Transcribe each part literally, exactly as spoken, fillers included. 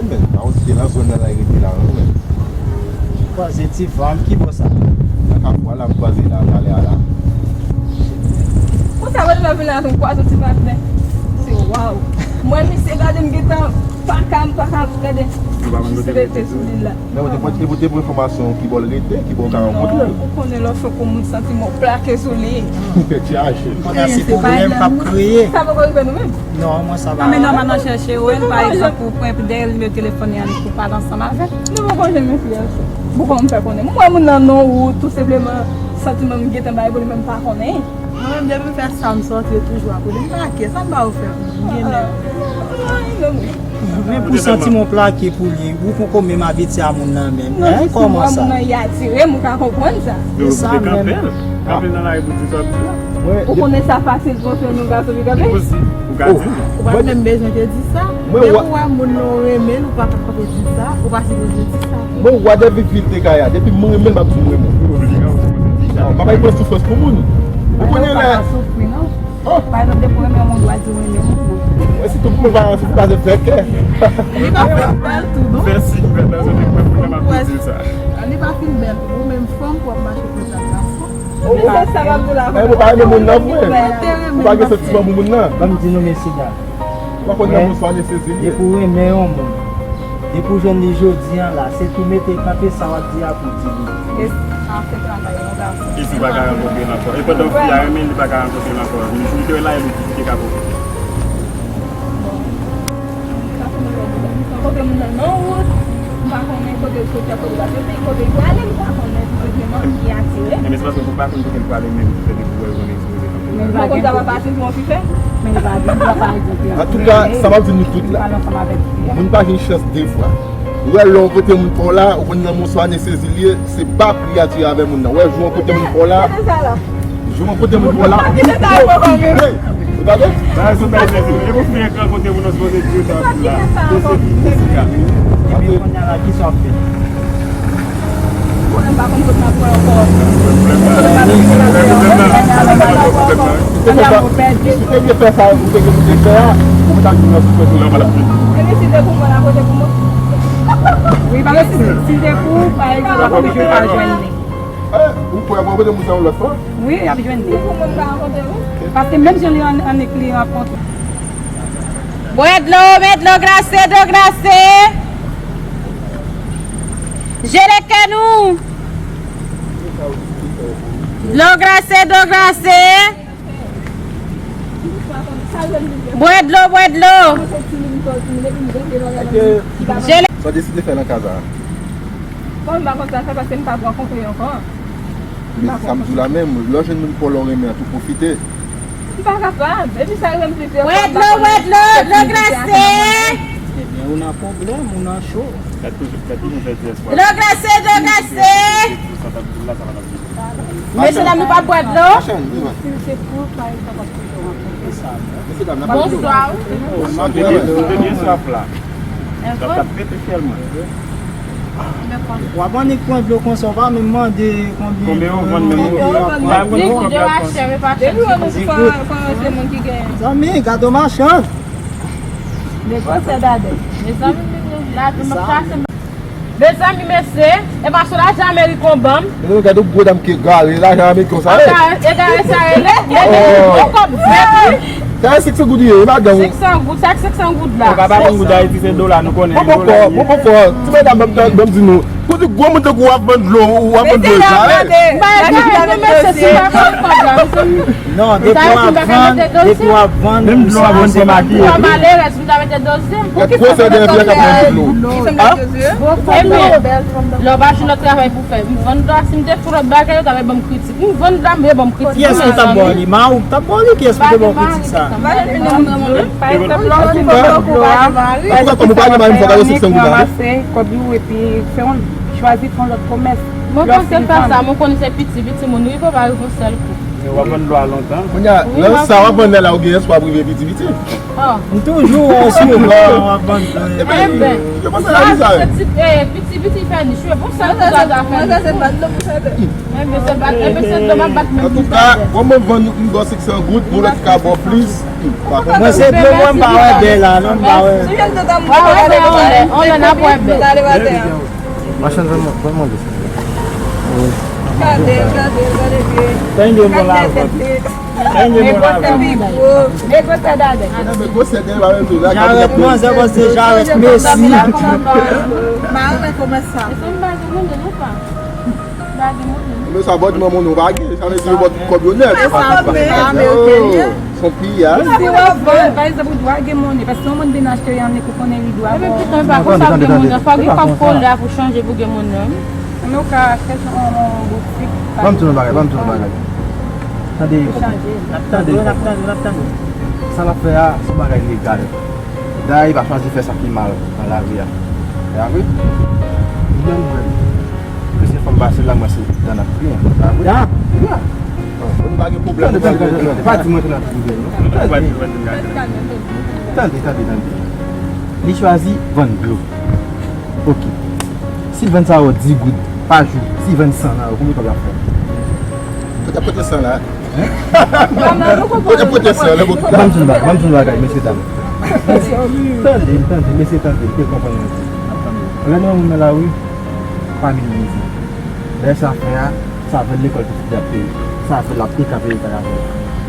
Men, pa yon ti nan zòn nan la, rete la, wi, men. Kwaze ti fanm, ki bò sa? Nan Kafou a la, m kwaze la, talè a la. Konsa, mwen lè vin la, m kwaze ti patnè. Se waw. Mwen, misye gade m gentan, pa ka, m pa ka gade. Misye rete sou li la. Men, ou te pote, ou te pran enfòmasyon ki bò l rete, ki bò w ka rankontre l. Non, ou konnen lòt fwa pou moun santi m plake sou li. Tèt chaje. Konnen se pwoblèm k ap kreye. Sa poko rive nou menm. Non, mwen sa va. Non, men nòmal nan chèche w, pa egzanp, ou pran epi dèyè l nimewo telefòn li an pou pale ansanm avè l. Nou poko janm fè sa. Poko m fè konnen. Mwen wè moun nan non ou tou senpleman santiman m gentan bay pou li men m pa konnen. Mwen menm depi m fè sa m sòti yo toujou ap rele m plake. Sa m ba ou fè pou m gen nèg. Men pou santiman w plake pou li, ou poko menm abitye a moun nan menm. Hein, kòman sa? Moun nan y atire m, ou ka konprann sa. Se sa menm. Kanpe nan lari pou di sa tou. Ou konnen sa fasil pou fè nou gason li kanpe. Ou pa menm bezwen te di sa. Depi ou wè moun nan ou renmen l, ou pa ka kanpe di sa, ou pa sipoze di sa. Mwen wè depi vil te kay a, depi mwen renmen l, m ap di m renmen l. Papa, li pran soufrans pou moun. Ou konnen lè. Oh. Pa egzanp, depi w renmen yon moun, w a di w renmen moun nan. Mwen sitou pou mwen pa, se pou pa fè kè. Li pa fin bèl tou, non? Mèsi, mèsi, mèsi, mèsi, mèsi, mèsi. Li pa fin bèl tou, ou menm fanm pou w ap mache konsa ak gason. Ou pa renmen moun nan vre. Ou pa gen santiman pou moun nan. Ban m di nou, mesye dam. Ou pa konn nan moun swa nesesite. Depi w renmen yon moun, depi w jwenn li jodi a la, se tou mete kanpe sa w ap di a pou w di li. E sa se travay yon gason. E si l pa ka rankontre l ankò? E pandan fi a renmen l, li pa ka rankontre l ankò? Li, li te wè la, li te ka pwofite. Bon. Sa fè m lè m kote moun nan nan wout, m pa konnen kote l soti ak kote l pa soti, kote l prale, m pa konnen tou senpleman, li atire. Enben, se paske ou pa konn kote l prale menm ki fè depi w wè l konnen ekspoze kanpe. Mwen konn sa pa pase pou yon fi fè. Antouka, sa m ap di nou tout la, moun pa gen chans de fwa. Ou wè lè w kote moun pa w la, ou konn nan moun swa nesesite li ye, se bak li atire avè moun nan. Ou wè jou w kote moun pa w la, jou w kote moun pa w la. Hey! Ou gade? Ba sou bèl sezi. E pou fè ekran kote moun nan sipoze di yo sa tou la. Sezi, sezi ka. Epi kounye a la, ki sa w ap fè? Konnen m pa konn kote m ap pran ankò. Ou te gen fè sa, ou te gen pou te fè a, ou pa t ap vin nan sou fè. Epi si te pou mwen, la kote pou mwen. Wi, paske si, si te pou, pa egzanp, la kote jwe pa jwenn li. Eh, ou kwè w ap rankontre moun sa yon lòt fwa? Wi, y ap jwenn li. Paske menm jan li an, annik li rankontre. Bwè dlo, bwè dlo glase, dlo glase. Jere kè nou. Dlo glase, dlo glase. Bwè dlo, bwè dlo. Jere. Sa w deside fè nan kaz la? Bon, m pa konn sa fè paske m pa rankontre yo ankò. Men sa m di w la menm, lè w jwenn moun pa w lè w renmen an, tou pwofite. M pa kapab. Epi sa renmen plis yo. Bwè dlo, bwè dlo, dlo glase. Ebyen, ou nan pwoblèm, ou nan cho. Gad toujou, gad toujou fè ti espwa. Dlo glase, dlo glase. Mesye dam, nou pa bwè dlo. Machann, vini. Mesye dam, n ap bwè dlo. Bonswa. Ou te byen swaf la. Sa t ap pete fyèl mwen. W ap annik pran dlo konsa, w pa menm mande konbyen. Konbyen yo vann menm? Yo vann menm. Zigoud, yo a chè, men pa chè. Depi w wè moun ki fò, fò se moun ki genyen. Zanmi, gade machann. Mezanmi, mezanmi, la vi m ap chache. Mezanmi, mesye, e pa sou lajan Amerik ou ban m. Mezanmi, gade yon gwo dam ki egare, lajan Amerik konsa, e. Egare, egare sa rele? Gwo kòb vèt, wi. Sa e senk san goud li ye, wi, madanm. Senk san goud, sa k senk san goud la? Ou ka pa konn goud Ayiti, se dola, nou konnen. Bon, bon, fò, bon, bon, fò. Ti medam, ban m, ban m di nou. Pou di gwo moun tankou w ap vann dlo, w ap vann dlo egare. M pa egare, non, mesye, si m pa konn kòb la, mezanmi. Non, depi w ap vann, depi w ap vann, menm dlo w ap vann, se makiye. Malerèz, m ta mete doze. Gad gwosè dèyè fi a k ap vann dlo. Ebyen, lè w pa jwenn lòt travay pou fè, m vann dlo a, si m te fè lòt bagay, yo ta ban m kritik. M vann dlo a, m ban m kritik. Kiyès ki t ap ba w li? Mari w t ap ba w li? Kiyès ki te ba w kritik sa? Pa egzanp, lè w fin vann dlo a, pa egzanp, ou pa gen mari, m fò gade senk san goud la. Ranmase kòb yo epi fè yon, chwazi fè yon lòt komès. Mwen panse fè sa, mwen konnen se piti, piti moun, wi, fò pa rive yon sèl kou. W ap vann dlo a lontan. Kounye a, nan sa w ap vann nan la, ou gen espwa pou rive piti piti. M toujou wè w sou plan, w ap vann dlo. Ebyen, yo panse la ki sa. Piti piti fè ni cheve, bon, sa pou sa ta fè ni. Ebyen, se bat, ebyen, se dlo m ap bat menm. Antouka, kòm mwen vann yon bò senk san goud, pou lòt ka ba w plis. Mwen se dlo mwen, m pa wè bè la, non, m pa wè. Anlè, anlè, n ap wè bè. Machann, ban mwen, ban mwen de sa. Gade, gade, gade byen. Tande mwen la. Tande mwen la. Men gwosè dade. Jarèt manzè, gwosè jarèt mesi. Mari mwen kòmanse sa. Ebyen sa, bò di manman nou pa gen, sa vle di yo ba w tout kòb yo nèt. Son piyaj. Si w ap vann, pa egzanp, ou dwe gen monnen, paske yon moun vin achte yon lik, ou konnen li dwe ba w. Epi pitan, pa konsa pou gen monnen, fò gen kòb kolè a pou chanje pou gen monnen. Men ou ka achte sou yon boutik. Ban m di w yon bagay, ban m di w yon bagay. Tande, tande, tande. Sa l ap fè a, se yon bagay legal. Dayè, li pa chwazi fè sa ki mal nan lavi a. Se pa vre? Menm mwen, plizyè fwa m pase la, mwen se dan n ap griyen. Se pa vre? Ya. Ya. Bon, nou pa gen pwoblèm. Tande, tande, tande, tande. Pa di mwen te nan tout goumen, non. Tande. Tande, tande, tande. Li chwazi vann dlo. Ok. Si l vann sa yo dis goud pa jou, si l vann san la, konbyen kòb l ap fè? Ou t ap pote san la. Hein? Ou t ap pote san la, bon. Ban m di nou bagay, ban m di nou bagay, mesye dam. Tande, tande, mesye tande, te konprann mwen. Lè nou wè moun nan lari, pa minimize. Lè sa fè a, sa fè lekòl pitit li ap peye. Sa fè l ap peye, ka peye kay avè l.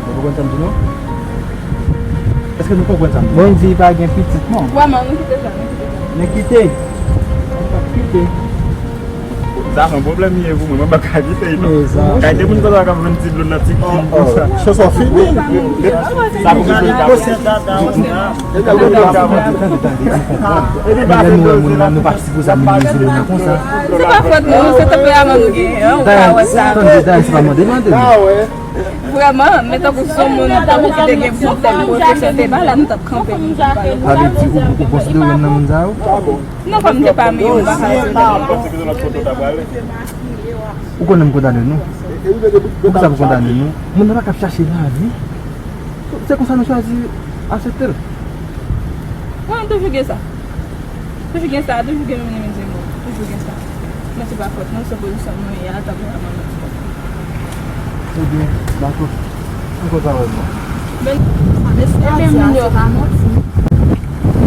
Nou konprann sa m di nou? Èske nou konprann sa m di? Bondye pa gen pitit, non. Wè, man, nou kite sa, nou kite sa. Nou kite. Nou p ap kite. Sa se yon pwoblèm li ye pou mwen, mwen pa ka kite l, non. Kay de moun konsa k ap vann ti dlo nan ti kin konsa. Chanson fini. Sa pou mwen. Tande, tande, tande, tande, tande, tande, tande, tande. Epi lè nou wè moun nan, nou pa sipoze ap minimize moun nan konsa. Se pa fòt nou, se tanperaman nou genyen an, ou ka wè sa. Tande, tande, se pa mande, mande nou. Vrèman, men tankou se yon moun tankou ki te gen bon tèl pwofesyon, te ba la, nou t ap kanpe pou nou pale. Sa vle di ou, ou konsidere w nan moun sa yo? Non, kòm m te pa menm, m pa ka di. Ou konnen m kondane nou. Poukisa pou kondane nou? Moun nan pa ka ap chache lavi. Se konsa nou chwazi aksepte l. Mwen, m toujou gen sa. Toujou gen sa, toujou gen minimize moun. Toujou gen sa. Men se pa fòt nou, se pozisyon nou ye a, tanperaman nou. Ebyen, dakò. Mwen kontan wè nou. Men, ebyen, moun yo.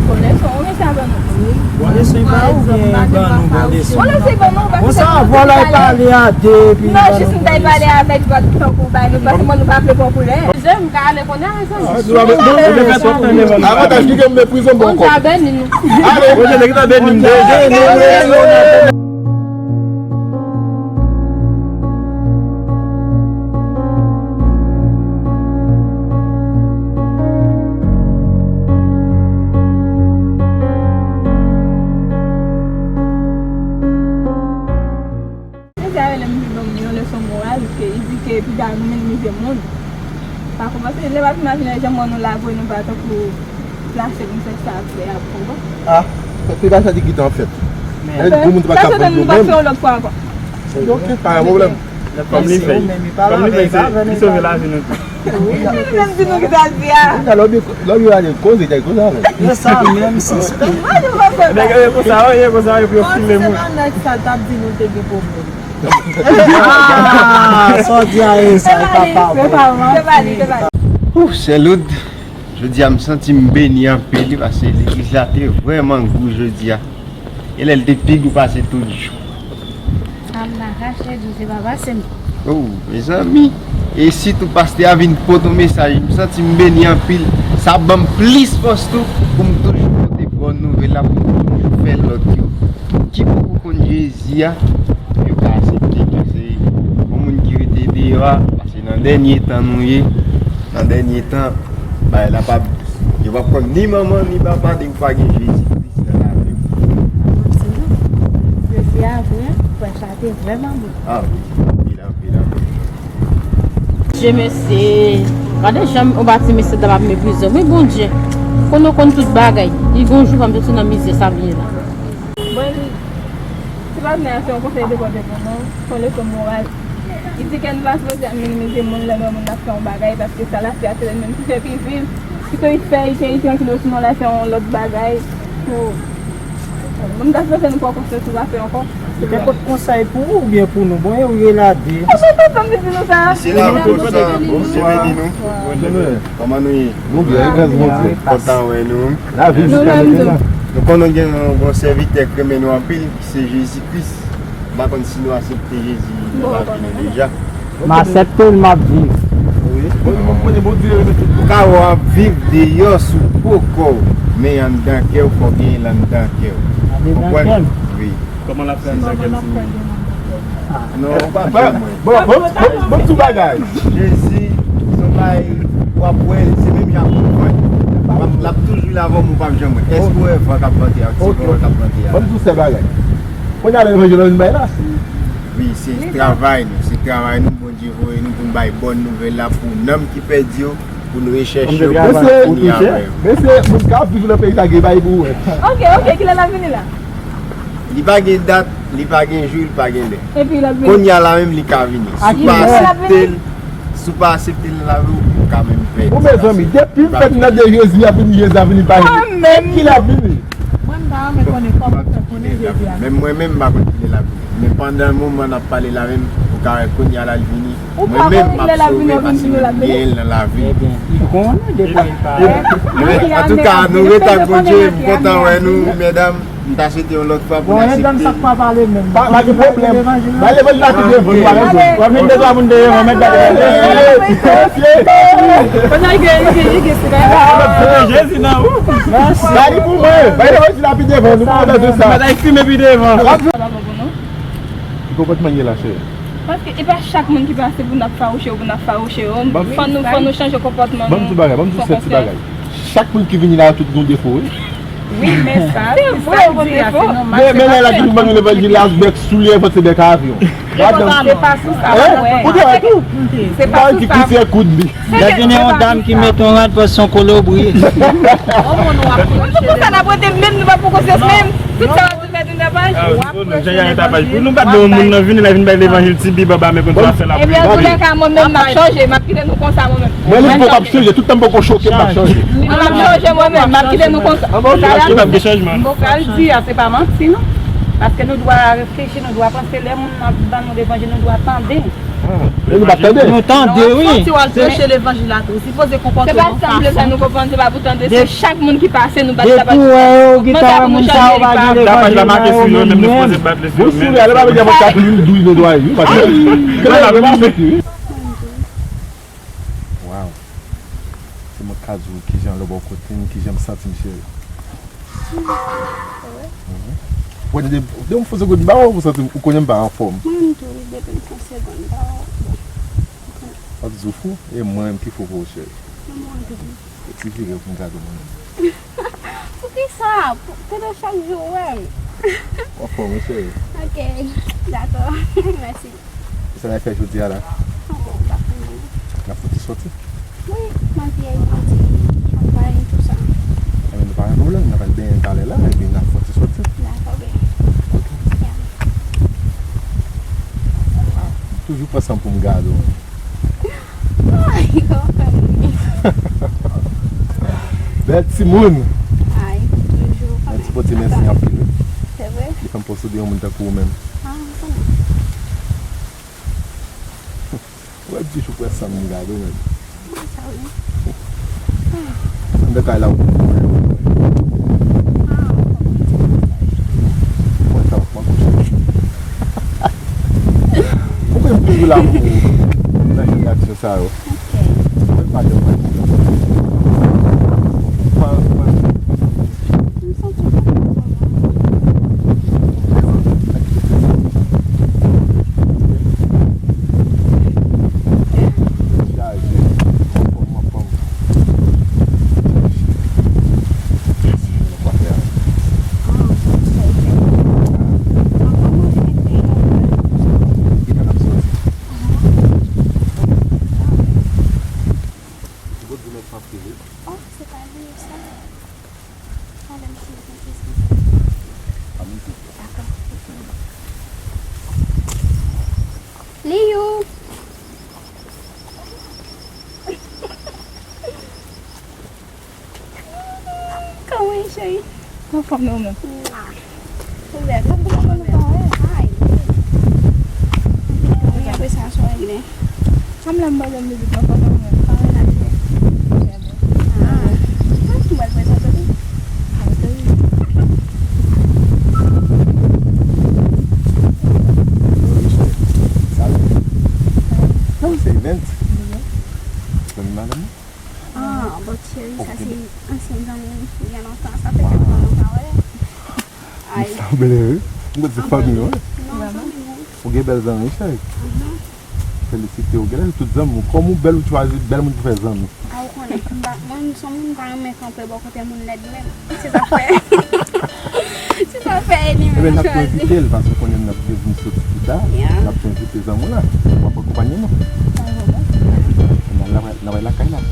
Bon leson, ou mesye a ban nou. Bon leson, li ba ou byen, ban nou bon leson. Bon leson, li ban nou, paske. Konsa, vòlò, li pale a de, epi li ba nou bon leson. Non, jis m t al pale avèk zòt tankou bay nou, paske mwen nou pa vle pran koulè. Zen, m ka ale kounye a, mezanmi. Avantaj ki gen m nan prizon, bon kòb. Bondye beni nou. Ale. Bondye ki ta beni m. Mesye a rele m vin ban m yon leson moral, ke li di ke piga nou minimize moun. Pa konprann, lè m ap imajine jan mwen nou la vre, nou pa tankou plase pou m fè sa ap fè a, ou konprann? Ah, se pa sa di ki te an fèt. Men. Lè gwo moun te pa ka vann yo menm. Sa se nou pa fè yon lòt fwa ankò. Ok, pa gen pwoblèm. Kòm li fè, kòm li fè, se li sove lavi nou tou. Wi, li menm di nou ki sa l di a. Lè w ale koze, jay koze avè l. Se sa menm, se sa. Nèg yo konsa, yo konsa, yo pou yo file moun. Se pa nèg sa t ap di nou te gen pwoblèm. Ah, sa w di a, e sa, e pa pa bon. Se pa li, se pa li. Ouf, sè Loud, jodi a m santi m beni anpil, wi, paske legliz la te vrèman gou jodi a. E lè l te pi gou pase tout jou. Amna rache di se pa pase m. Oh, mezanmi. E sitou pastè a vin pote yon mesaj, m santi m beni anpil. Sa ban m plis fòs tou pou m toujou pote bòn nouvèl la, pou m toujou fè lòt yo ki poko konn Jezi a, yo ka aksepte ke se yon moun ki rete deyò a, paske nan dènye tan nou ye, nan dènye tan, bagay la p ap, yo p ap konn ni manman ni papa depi pa gen Jezi Kris nan lavi w. Mwen di nou, jodi a vre, frè sa te vrèman bon. Ah wi, anpil, anpil, anpil. Dye mesye, gade jan yon pati mesye dam ap meprize m. Wi, Bondye, konnen w konn tout bagay. Li gon jou fò m soti nan mizè sa m ye la. Bon, ti patnè a se yon konsèy de pòte pou nou, se yon leson moral. Li di ke nou pa sipoze ap minimize moun lè nou wè moun ap fè yon bagay, paske sa lafè a se li menm ki fè pi viv. Pito li fè li peyi trankil, osinon l al fè yon lòt bagay pou Bon, m ta sipoze nou pran konsyans sou zafè ankò. Se te pot konsèy pou ou oubyen pou nou? Bon, e ou ye la de. Mwen pa tann li di nou sa. Mesye la, bonswa. Bonswa. Byenveni nou. Kòman nou ye? Nou byen, gras Bondye. Kontan wè nou. Lavi Nou la, nou. Nou konnen gen yon bon sèvitè k renmen nou anpil, ki se Jezi Kris. M pa konn si nou aksepte Jezi nan lavi nou deja. M aksepte l, m ap viv. Wi. Ou ka wè w ap viv deyò sou po kò w, men anndan kè w, fò w genyen l anndan kè w. Anndan kè m. Wi. Kòman l ap fè anndan kè l, Timoun? Non, ou pa jwenn mwen. Bon, bon, bon, bon, ti bagay. Jezi, se yon bagay w ap wè, se menm jan ak van. L ap, l ap toujou la avè w, men ou p ap janm wè. Èske w wè van k ap vante a, ti van k ap vante a? Ban m di w sèl bagay. Kounye a, levanjil la vin bay la. Wi, se travay nou, se travay nou, Bondye voye nou pou n bay bòn nouvèl la pou nanm ki pèdi yo, pou n rechèche yo, pou n fini avè yo. Mesye, moun k ap viv nan peyi sa gen bay pou wè. Ok, ok, kilè l ap vini la? Li pa gen dat, li pa gen jou, li pa gen lè. Epi l ap vini. Kounye a la menm, li ka vini. Si w pa aksepte l, si w pa aksepte l nan lavi w, ou ka menm pèdi. Bon, mezanmi, depi m fèt m tande Jezi ap vini, Jezi ap vini, pa vini. Kilè l ap vini? Mwen, m pa renmen konnen kòman w fè konnen Jezi ap vini. Menm mwen menm, m pa konn kilè l ap vini. Men pandan moman n ap pale la menm, ou ka wè kounye a la l vini. Mwen menm, m ap sove paske m gen l nan lavi. Ebyen, li konnen depi l pa. Antouka, nou ret ak Bondye, m kontan wè nou, medam. M ta swete yon lòt fwa pou n aksepte. Bon, medam, sa k pa pale menm. Pa, pa gen pwoblèm. Bay levanjil la pi devan, nou pa bezwen. W ap vin de twa moun dèyè mwen, mèt gade. Mesye! Kounye a, li gen, li gen, li gen sida. Jezi nan ou. Bay li pou mwen. Bay levanjil la pi devan, nou pa bezwen sa. Mèt al fimen pi devan. Ki konpòtman l ye la, cheri? Paske e pa chak moun ki pase pou n ap fawouche yo, pou n ap fawouche yo. Fò nou, fò nou chanje konpòtman nou. Ban m di w bagay, ban m di w sèl ti bagay. Chak moun ki vini la, tout gen defo, wi. Wi, men sa, se vre, ou gen defo. Men, men lè l ap vin ban nou levanjil la, bèk soulye, pote bèk avyon. Se pa sou sa, mwen. Ou gen tou. Se pa sou sa. Ki kout li. Lè vini yon dam ki met yon rad, pase yon kolobriye. Yon moun w ap preche. Nou konsa n ap rete menm, nou pa pran konsyans menm. Tout sa w ap di fè nou tapaj. Jan y a tapaj. Pou nou pa t gen yon moun nan vini la vin bay levanjil ti bi baba men konn sa fè la. Ebyen, antoulèka, mwen menm, m ap chanje, m ap kite nou konsa, mwen menm. Mwen menm, m ap chanje, tout tan m poko choke, m ap chanje. Mwen, m ap chanje, mwen menm, m ap kite nou konsa. Sa l di a, se pa manti, non. Sa l di a, se pa manti, non. Paske nou dwe reflechi, nou dwe panse, lè moun nan ban nou levanjil, nou dwe tande. E nou pa t tande. Nou tande, wi. Non, si w al preche levanjil la tou, ou sipoze konpòte w yon fason. Se pa sa m vle fè nou konprann, se pa pou tande, se chak moun ki pase, nou bat tapaj. Depi w wè yo, gen ta moun sa yo pa gen levanjil nan yo menm, menm. Bon, si w ale pa vle di a mwen sa pou nou dwe netwaye, wi, paske ke la yo mèsi, wi. Waw. Se mwen k ka di w kijan lè w bò kote m, kijan m santi m, cheri. Ou konnen de, de m fon segonn ba w, ou santi ou konnen m pa anfòm. Mwen menm tou, wi, depi m fon segonn ba w. W ap di w fou, e mwen menm ki fou pou ou, cheri. Mwen menm tou. E ti vire pou m gade w mwen menm. Poukisa? Pou, pou de chak jou w wè m. W anfòm, wi, cheri. Ok, dakò. Mèsi. Sa n ap fè jodi a la? N ap fè ti soti? Wi, m anvi al pran ti chanpay, tout sa. Ebyen, nou pa gen pwoblèm, n ap al benyen talè la, epi n ap fè ti soti. Dakò, byen. Ok. Toujou pran san m pou m gade w. Ay, w ap fè m ri. Bèl timoun. Ay, toujou. Mèsi pou ti mèsi anpil, wi. Se vre? Li fè m posede yon moun tankou ou menm. Ah, m konnen. Ou wè, toujou pran san m gade w menm. Mwen sa wi. Ann nan kay la ou. Mwen sa, mwen kouche. Ou konn toujou la pou nan jan de aksyon sa yo. Ok. Mwen pa janm wè. Pa, pa. M santi w kontan. Kòm nou menm. Ouvè, kòm nou menm. Ay. Wi, apre sa, sa regle. Kòm lè m pa janm vizit nan fanmi mwen. Pa relaje. Ah. Mwen prezante tou. Sa se event. Zanmi madanm ou? Ah, bon, cheri, sa se ansyen zanmi m, byen lontan. Sa fè kèk tan nou pa wè. Ay. M sanble, wi. M kwè se fanmi w, wi. Non, zanmi m, wi. Ou gen bèl zanmi, cheri. Mhm. Felisite w. Genlè se tout zanmi w. Kòm ou bèl, ou chwazi bèl moun pou fè zanmi. A, ou konnen, m pa, mwen, m se yon moun m pa renmen kanpe bò kote moun lèd menm. Se sa fè. Se sa fè ennmi m chwazi. Ebyen, n ap pwofite l, paske konnen n ap vin soti pita. Yeah. N ap pwofite zanmi w la. W ap akonpanye nou. N al lakay, n al lakay la.